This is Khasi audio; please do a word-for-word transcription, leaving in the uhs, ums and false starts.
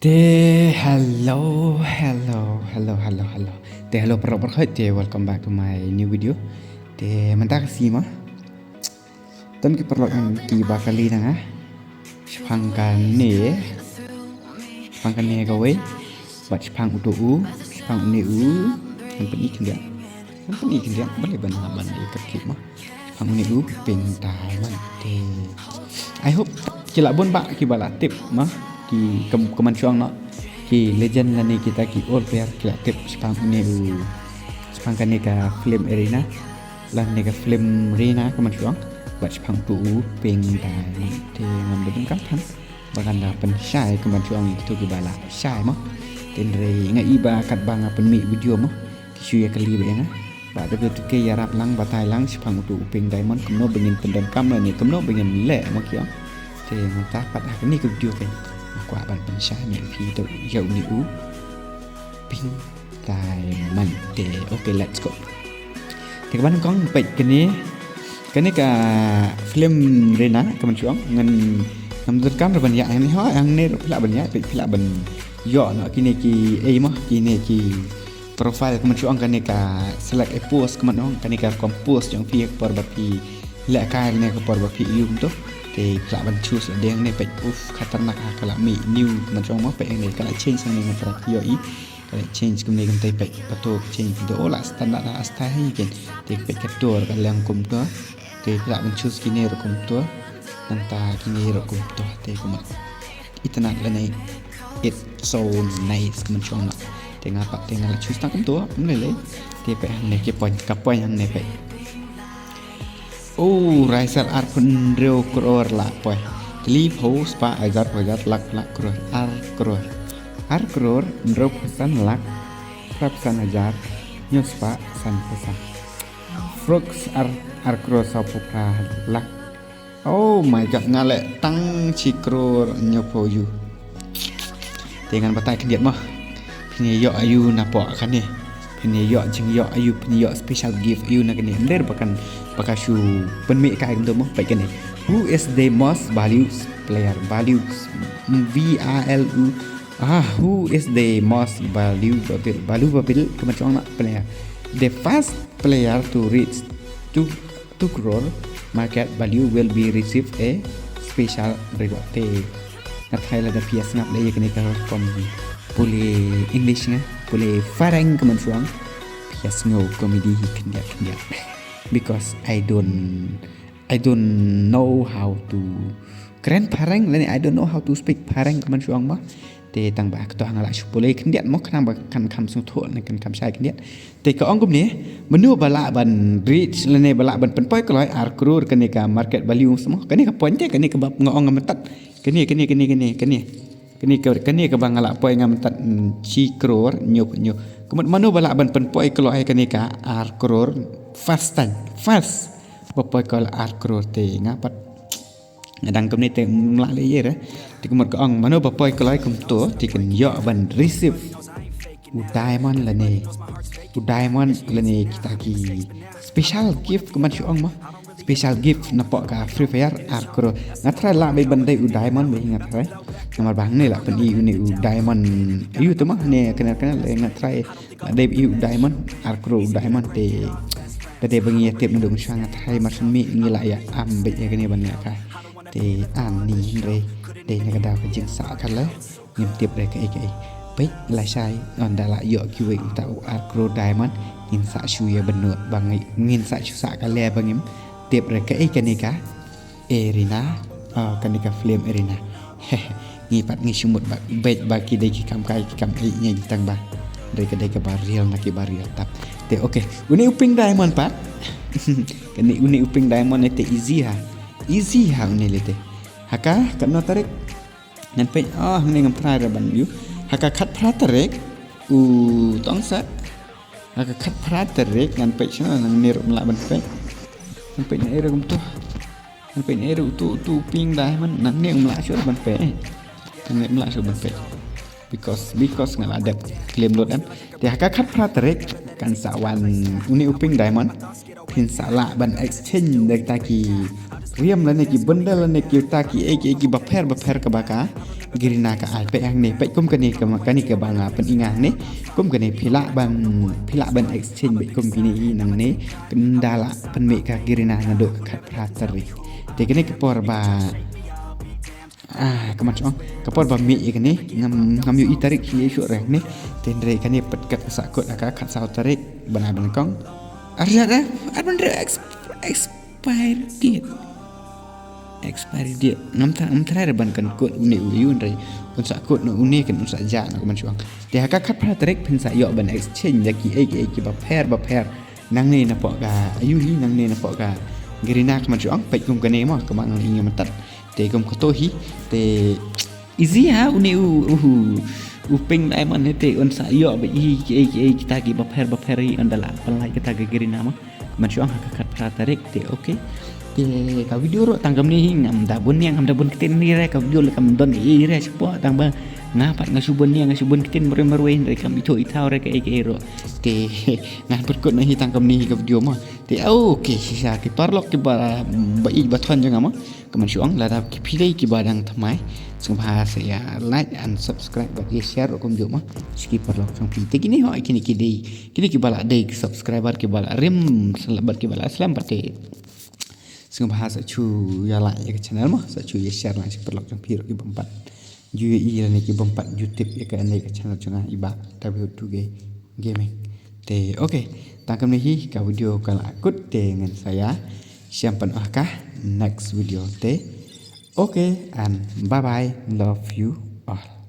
Te hello, hello, hello, hello, hello. Te hello paralok paralok, te welcome back to my new video. Te mynta ka sngi mo, don ki paralok kiba kylli na nga shaphang kane, shaphang kane kawei, bad shaphang uto u, shaphang une u. Ngan pyni khyndiat, ngan pyni khyndiat, balei ban, ban ïa kyrkieh mo. Shaphang une u Pink Diamond. Te I hope ki la bun bah kiba la tip mo, ki kam, kumban shu ong noh, ki legend lane kita ki old player ki la tip shaphang une u, shaphang kane ka film Arena lane ka film Arena kumban shu ong, bad shaphang uto u Pink Diamond. Te ngam da donkam than ba ngan da pynshai kumban shu ong ïa kito kiba la shai mo. Te hynrei nga i ba katba nga pynmih video mo, ki shu ïa kylli bad ïa nga. Bad da kito ki ïarap lang, batai lang shaphang uto u Pink Diamond, kumno ba ngin pyndonkam lane kumno ba ngin leh mo ki ong. Te mynta pat ha kane ka video kein nga kwah ban pynshai ïa phi ïa une u Pink Diamond. Te okay, let's go. Te kaba nyngkong peit kane, kane ka film Arena kumban shu ong, ngan, ngam donkam ruh ban ïa hangne, ho hangne ruh phi lah ban ïa, peit phi lah ban ïoh noh kine ki, ei mo, kine ki profile kumban shu ong, kane ka select a pose kumban ong, kane ka rukom pose jong phi ha ka por ba phi lehkai lane ha ka por ba phi ïoh kumto. Te phi lah ban choose lade hangne, peit, uff, khatarnak ha ka la mih new kumban shu ong mo, peit hangne ka la change hangne, nga trai ïohi ka la change kumne kumtai, peit, pato ka change kumto, oh la standard ha style hi kein. Te peit ka dur ka liang kumto. Te phi lah ban choose kine ruh kumto, nangta kine ruh kumto. Te kumne itynnad lane it's so nice kumban shu ong noh. Te nga pat te nga la choose tang kumto, ym lei lei. Te peit hangne ki point, ka point hangne peit. Oh, Raisel arphew hynriew klur la poi. Tli phew spah hajar phew hajar lak lak klur, ar klur. Ar klur hynriew phew san lak phra phew san hajar hynñiew spah san phew san. Frooks ar, ar klur saw phew phra lak. Oh my God, nga leh tang shi klur hynñiew phew ïu. Te ngan batai khyndiat mo. Phin ïoh aïu napoh kane? Phin ïoh jingïoh aïu, phin ïoh special gift aïu na kane? Ym dei ba kan, ba ka shu pynmih kai kumto mo, peit kane. Who is the most valued player? Valued, V A L U. Ah, who is the most valuable, valuable kumban shu ong noh player? The first player to reach to two crore market value will be receive a special reward. Te nga tharai lada phi ïa sngap ïa kane ka rukom pule English nga, pule phareng kumban shu ong, phi ïa sngew comedy hi khyndiat khyndiat. Because I don't, I don't know how to kren phareng lane I don't know how to speak phareng kumban shu ong mo. Te tang ba kata nga la shu pule khyndiat mo, khnang ba kan kham sngewthuh ne kan kham shai khyndiat. Te ka ong kumne, mano ba lah ban reach lane ba lah ban pynpoi kloi ar klur kane ka market value mo. Kane ka point te, kane kaba nga ong nga mynta. Kane, kane, kane, kane, kane. Kane ka, kane kaba nga la poi nga mynta, mm, shi klur hynñiew hynñiew. Ka mut mano ba lah ban pynpoi kloi kane ka ar klur first time. First ba poi kloi ar klur te nga pat nga dang kumne te ym lah leh ïa re. Te ka mut ka ong mano ba poi kloi kumto te kan ïoh ban receive u diamond lane, u diamond lane kita ki special gift kumban shu ong mo. Special gift napoh ka Free Fire ar klur. Nga tharai lah beit ban dei u diamond beit, nga tharai. Namar ba hangne la pyni une u diamond. Aïu te mo hangne, kane, kane, nga tharai la dei beit u diamond, ar klur u diamond te. Ka dei ba ngi ïa tip naduh mynshuwa, nga tharai mar shen mih ngi la ïa am beit ïa kane ban ïa ka. Te ani hynrei dei na ka daw ka jingsah ka la. Ngim tip re kaei kaei. Peit lashai ynda la ïoh kiwei uta u ar klur diamond, ngin sa shu ïa bynnud ba ngi, ngin sa shu sah ka leh ba ngim tip re kaei kane ka Arena, ah, kane ka film Arena. Ngi pat ngi shu mut ba beit ba ki dei ki kam kai ki kam ei, ngi tang ba dei ka, dei kaba real na kiba real tap. Te okay, une u Pink Diamond pat. Kane une u Pink Diamond ne te easy ha. Easy ha une le te. Ha ka, katno tarik? Ngan peit, oh, hangne ngam tharai re ban view. Ha ka khatphra tarik, u tong sa. Ha ka khatphra tarik, ngan peit shano, nangne ruh ym lah ban peit. Ngan peit na area kumto. Ngan peit na area uto, uto Pink Diamond, nangne ym lah shuh ban peit. Nangne ym lah shuh ban peit. Because, because nga la dep claim lut em. Te ha ka khatphra tarik, kan sa wan une u Pink Diamond. Phin sa lah ban exchange da kita ki riam lane ki bundle lane kita ki ei ki ei kiba pher ba pher kaba ka Garena ka ai peit hangne, peit kum kane ka, kane kaba nga pyni nga hangne. Kum kane phi lah ban, phi lah ban exchange beit kum kine hi nangne. Pynda lah pynmih ka Garena naduh ka khatphra tarik. Te kane ka por ba, ah, ka man shong, ka por ba mih ïa kane, ngam, ngam ïohi tarik hi ïa shuh re hangne. Te hynrei kane pat kat ka sahkut ha ka khatsaw tarik ban ai ban kong. Arjat eh, ar ban re ex-, expire date. Expiry date. Ngam tha, ngam tharai re ban kan kut une u ïu hynrei un sa kut na une kan un sa jah na ka man shong. Te ha ka khatphra tarik phin sa ïoh ban exchange da kiei kiei kiba pher ba pher. Nangne napoh ka, ïu hi, nangne napoh ka Garena ka man shong, peit kum kane mo, kaba ngan ïa mynta. Te kum kato hi, te easy ha, une u, u, u Pink Diamond hi te un sa ïoh ba i, i, i, kita kiba pher ba pher hi, ynda lah pynlait kita ka Garena mo. Man shong ha ka khatphra tarik te, okay. Te ka video ruh tang kumne hi, ngam da bun ïa, ngam da bun ktien hi re, ka video la kam don hi re, shapoh tang ba nga pat nga shu bun ïa, nga shu bun ktien marwei marwei, hynrei kam ithuh ithaw re kaei kaei ruh. Te ngan pynkut noh hi tang kumne hi ka video mo. Te okay, shisha ki paralok kiba, ba ïeit ba thon jong nga mo. Ka man shong, lada ki phi dei kiba dang thymmai, sngewbha sa ïa like and subscribe bad ïa share ruh kumjuh mo. Sha ki paralok jong phi. Te kine ho, kine ki dei, kine kiba la dei ki subscriber kiba la rim, bad kiba la slem pat te sngewbha sa shu ïa like ïa ka channel mo, sa shu ïa share lang sha ki paralok jong phi ruh ki bym pat ju ïohi lane ki bym pat ju tip ïa kane ka channel jong nga i Bah W two K Gaming. Te okay, tang kumne hi ka video ka la kut te ngan sa ïa shem pat ha ka next video te. Okay, and bye bye, love you all.